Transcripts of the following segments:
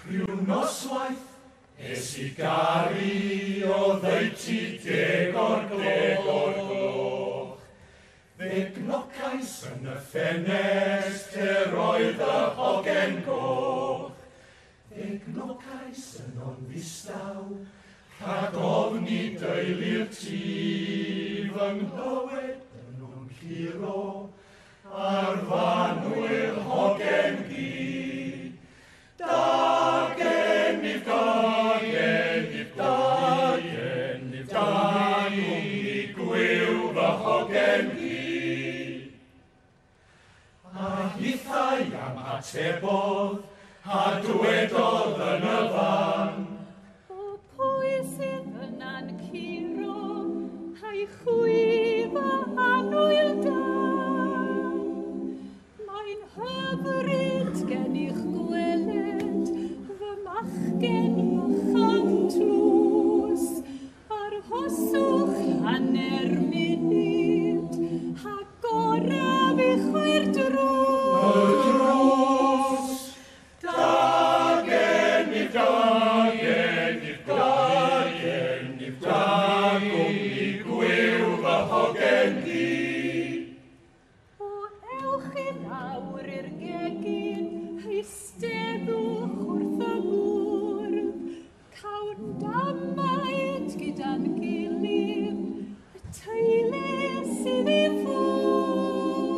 Rhyw noswaith es i garu oddeutu 10 o'r gloch. Fe gnocais yn y ffenest lle roedd y hogen goch. Fe gnocais yno'n ddistaw, rhag ofn i deulu'r tŷ fy nghlywed yno'n curo ar f'annwyl hogen gi. Da gennyf, da gennyf, da gennyf, da gwmni gwiw fy hogen gi. A hithau am atebodd, a dywedodd yn y fan. O pwy sydd yna'n curo, a'i chwi fy annwyl dan? Mae'n hyfryd gennych gweled fy machgen bychan tlws. Arhoswch hanner munud, agoraf i chwi'r drws. Y drws! Da gennyf, da gennyf, da gennyf, da gwmni gwiw fy hogen gi. O ewch i lawr i'r gegin, eisteddwch wrth y bwrdd. Cawn damaid gyda'n gilydd, y teulu sydd i ffwrdd.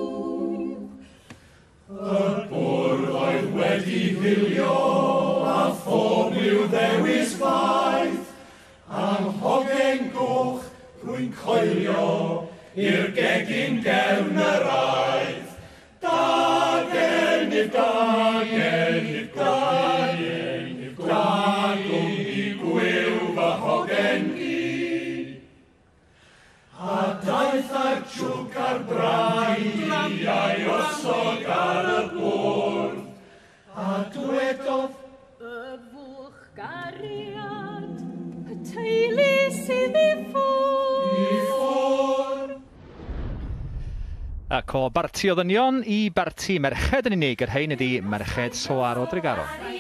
Y bwrdd oedd wedi hilio, a phob i'w ddewis faith, am hogen goch rwy'n coelio i'r gegin gefn yr aeth. Da gennyf, da gennyf, da gennyf, da gwmni gwiw fy hogen gi. A daeth â'r jwg a'r brandi a'i osod ar y bwrdd, a dwedodd, Yfwch gariad, y teulu sydd i ffwrdd. I ffwrdd. Ac o barti o ddynion i barti merched yn unig, yr rhain ydi Merched Soar o Dregaron.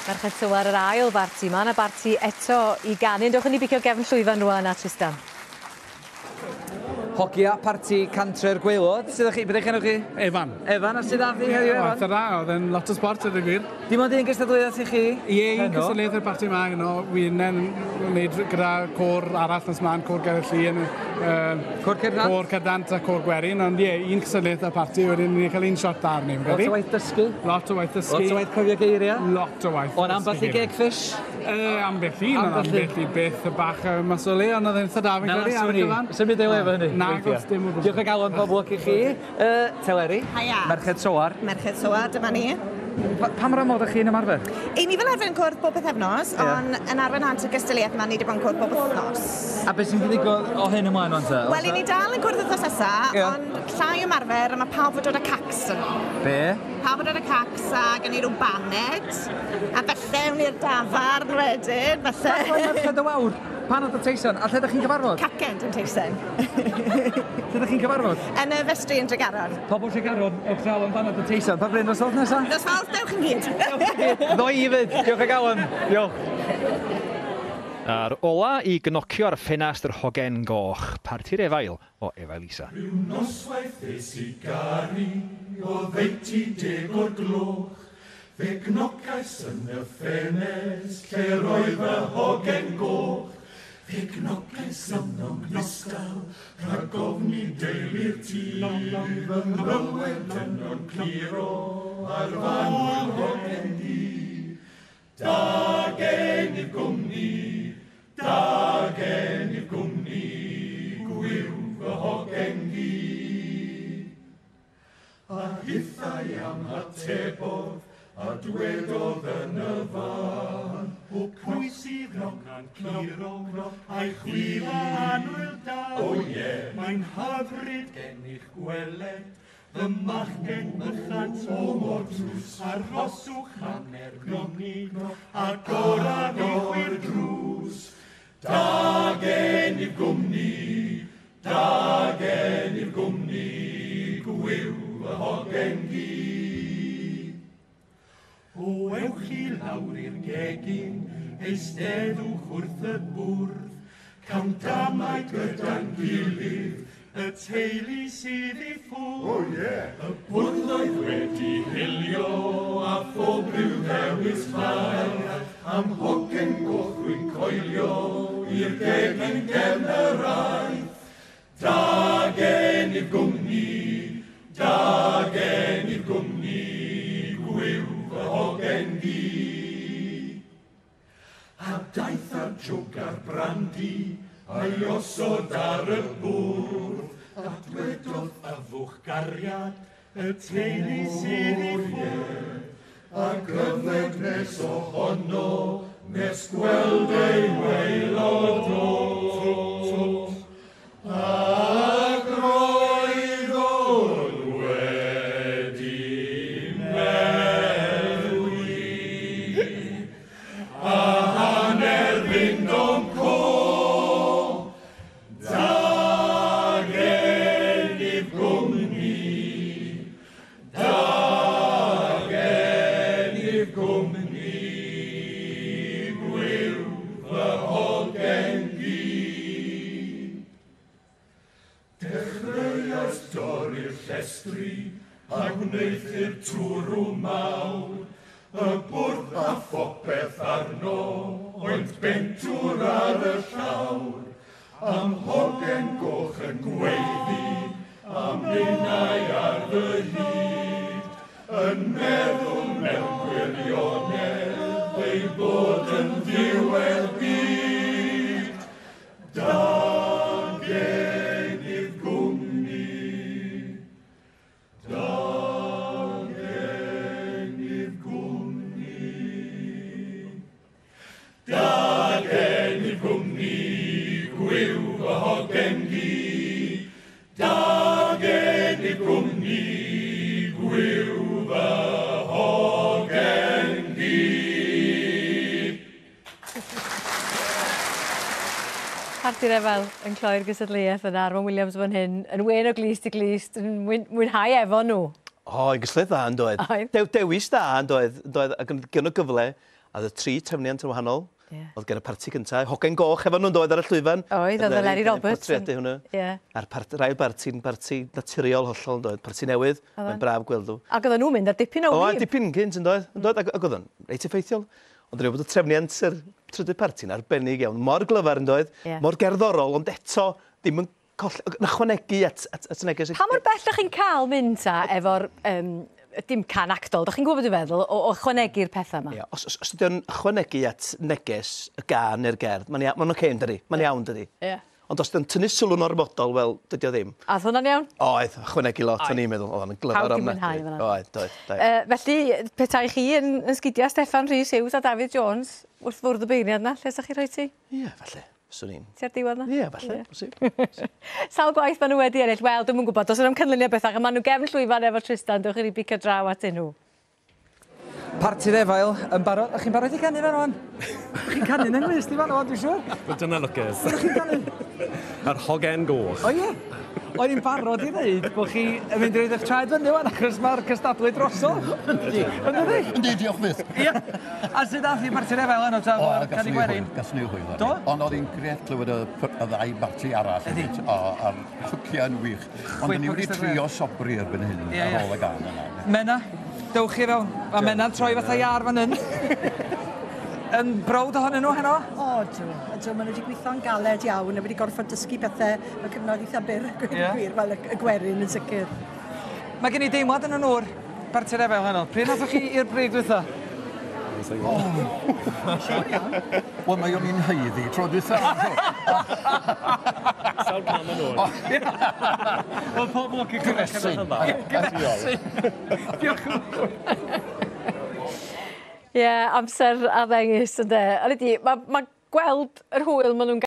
Merched Soar yr ail barti. Mae yna barti eto i ganu. Dewch i ni bicio gefn llwyfan rwan a Tristan. Hogia parti Cantre'r Gwaelod. Sut ydych chi? Beth ydych chi enw chi? Evan. Evan, a sut ath hi heddiw, Evan? Oedd da, oedd yn lot o sport, ydych gwir. Dim ond un gystadleuaeth i chi? Ie, un gystadleuaeth i'r parti yma, heno. Wy'n wneud gyda côr arall nos mlaen, côr Gerdd Llun, Côr Cerddant? Côr Cerddant a Côr Gwerin, ond ie, un cystadleuaeth y parti, wedyn ni'n cael un shot da arni. Lot o waith dysgu? Lot o waith dysgu. Lot o waith cofio geiriau? Lot o waith. O'n ambell i gegfish? Ambell un, ond ambell i beth y bach mas o le, ond oedd e'n eitha da fi'n credu ar y cyfan. Symud ei le efo hynny? Na, gos dim o gwbl. Diolch o galon, pob lwc i chi. Teleri? Haia. Merched Soar. Merched Soar, dyma ni. Pa mor aml ydych chi'n ymarfer? I ni fel arfer yn cwrdd bob pythefnos, Ie. ond yn arfer nant y gystadleuaeth yma, ni wedi bod yn cwrdd bob wythnos. A beth sy'n ddigwydd o hyn ymlaen o'n te? Wel, i ni dal yn cwrdd wythnos nesa, Ie. ond llai ymarfer, a mae pawb yn dod â cacs yn. Be? Pawb yn dod â cacs a gen i rhyw baned, a felly ewn i'r dafarn wedyn, felly... Merched y Wawr, panad o Teisen, a lle ydych chi'n cyfarfod? Cacen, dim Teisen. Lle ydych chi'n cyfarfod? Yn y festri yn Tregaron. Pobl Tregaron, ewch draw am banad o Teisen. Pa bryd nos Fawrth nesa? Nos Fawrth, dewch yn gyd. Ddo i fyd. Diolch o galon. Diolch. A'r ola i gnocio ar ffenast yr hogen goch, parti'r efail o Efail Isa. Rhyw noswaith es i garu o ddeutu 10 o'r gloch, fe gnocais yn y ffenest lle roedd y hogen goch. Fe gnocais yno'n gnistal, rhag ofn i deulu'r tŷ, fy nghlywed yno'n cliro ar fanwl hogen ddu. Da gen i'r gwmni, da gen i'r gwmni, gwiw fy hogen gi. A hithau am atebodd, a dwedodd yn y fan, o pwy sydd gnoca'n curo, a'i chwil a annwyl da. O ie, mae'n hyfryd gennych gweled, fy machgen bychan o mor drws, arhoswch hanner munud, a goraf i chwi'r drws. Da gen i'r gwmni, da gen i'r gwmni, gwiw fy hogen gi. O ewch i lawr i'r gegin, eisteddwch wrth y bwrdd, cawn damaid gyda'n gilydd, y teulu sydd i ffwrdd. Oh, yeah. Y bwrdd oedd wedi hilio a phob rhyw ddewis llai, am hogen goch dwi'n coelio i'r gegin gefn yr aeth. Da gen i'r gwmni, da gen i'r gwmni, gwiw fy hogen gi. A daeth ar jwg a'r brandi, a'i osod ar y bwrdd, a dwedodd yfwch gariad, y teulu sydd i ffwrdd. Ac yfed nes ohono, nes gweld ei waelod o. Ac roeddwn wedi meddwi, a hanner fynd o'm co. Da gen i'r gwmni, da gen i'r gwmni, gwiw fy hogen gi. Dechreuais dorri'r llestri a gwneuthur twrw mawr, y bwrdd a phopeth arno oedd bentwr ar y llawr, am hogen goch yn gweiddi, a minnau ar fy hyd, yn meddwl mewn gwirionedd ei bod yn ddiwedd byd. Da gen i'r gwmni, da gen i'r gwmni, da gen i'r gwmni, gwiw fy hogen gi. Da gen i'r gwmni, gwiw fy hogen gi. Parti'r Efail yn cloi'r gystadleuaeth yna, Arfon Williams fan hyn, yn wen o glust i glust, yn mwynhau efo nhw. O, i gystadleuaeth dda yn doedd. Oedd. Dewis da yn doedd, ac yn gynno gyfle, a oedd y 3 trefniant yn wahanol. Oedd gen y parti cyntaf, Hogen Goch efo nhw'n dod ar y llwyfan. Oedd, oedd Eleri Roberts. Portreadu hwnna. A'r ail barti'n barti naturiol hollol yn dod, parti newydd, mae'n braf gweld nhw. Ac oedden nhw'n mynd ar dipyn o wib. O, dipyn gynt yn doedd, ac oedd o'n reit effeithiol. Ond dwi'n bod y trefniant yr trydydd parti'n arbennig iawn, mor glyfar yn doedd, mor gerddorol, ond eto ddim yn ychwanegu at neges. Pa mor bell ydych chi'n cael mynd ta efo'r dim can actol, dych chi'n gwybod beth dwi'n feddwl, o ychwanegu'r pethau yma? Ie, os ydy o'n ychwanegu at neges y gân neu'r gerdd, mae'n ocê yn dydi, mae'n iawn dydi. Ie. Ond os ydy o'n tynnu sylw'n ormodol, wel, dydy o ddim. A oedd hwnna'n iawn? Oedd, ychwanegu lot, o'n i'n meddwl, oedd o'n glyfar ofnadwy. Pawb 'di mwynhau fan'na. Oedd, doedd, doedd. Felly, petai chi yn sgidiau Steffan Rhys Hughes a Dafydd Jones wrth fwrdd y beirniad yna, lle 'sa chi rhoi ti? Ie, falle. Swn i'n. Ti ar diwedd na? Ie, falle, posib. Sawl gwaith maen nhw wedi ennill? Wel, dwi'm yn gwybod, does 'na'm cynlluniau bellach, a maen nhw gefn llwyfan efo Tristan, dewch i ni bicio draw atyn nhw. Parti'r Efail yn barod. Ych chi'n barod i canu fan o'n? Chi'n canu yn ynglys di fan o'n, dwi'n siŵr? Wel, dyna lwcus. Ydych chi'n canu? Yr Hogen Goch. O ie? O'n i'n barod i ddweud bod chi yn mynd i roid eich traed fyny wan, achos mae'r cystadlu drosodd. Yndi. Yndi? Yndi, diolch fyth. Ie. A sut ath i Parti'r Efail heno ta? O, gathon ni hwyl, gathon ni hwyl. Do? Ond oedd hi'n grêt clywed y ddau barti arall. Ydi. O, a'r hwciau'n wych. Ond ni wedi trio sobri erbyn hyn ar ôl y gân yna. Menna, dewch chi fewn. Mae Menna'n troi fatha iâr fan hyn. Yn browd ohonyn nhw heno? O, ydw. Ydw, maen nhw wedi gweithio'n galed iawn a wedi gorfod dysgu pethau mewn cyfnod eitha byr, gweud y gwir, fel y gwerin yn sicr. Mae gen i deimlad yn y nŵr, Parti'r Efail heno. Pryd nathoch chi i'r brig dwytha? Wel, mae o'n i'n haeddu tro dwytha. Sawl cam yn ôl. Wel, pob lwc i chi. Gresyn. Gresyn. Diolch yn fawr. Ie, amser a ddengys, ynde. Ond ydi, mae gweld yr hwyl maen nhw'n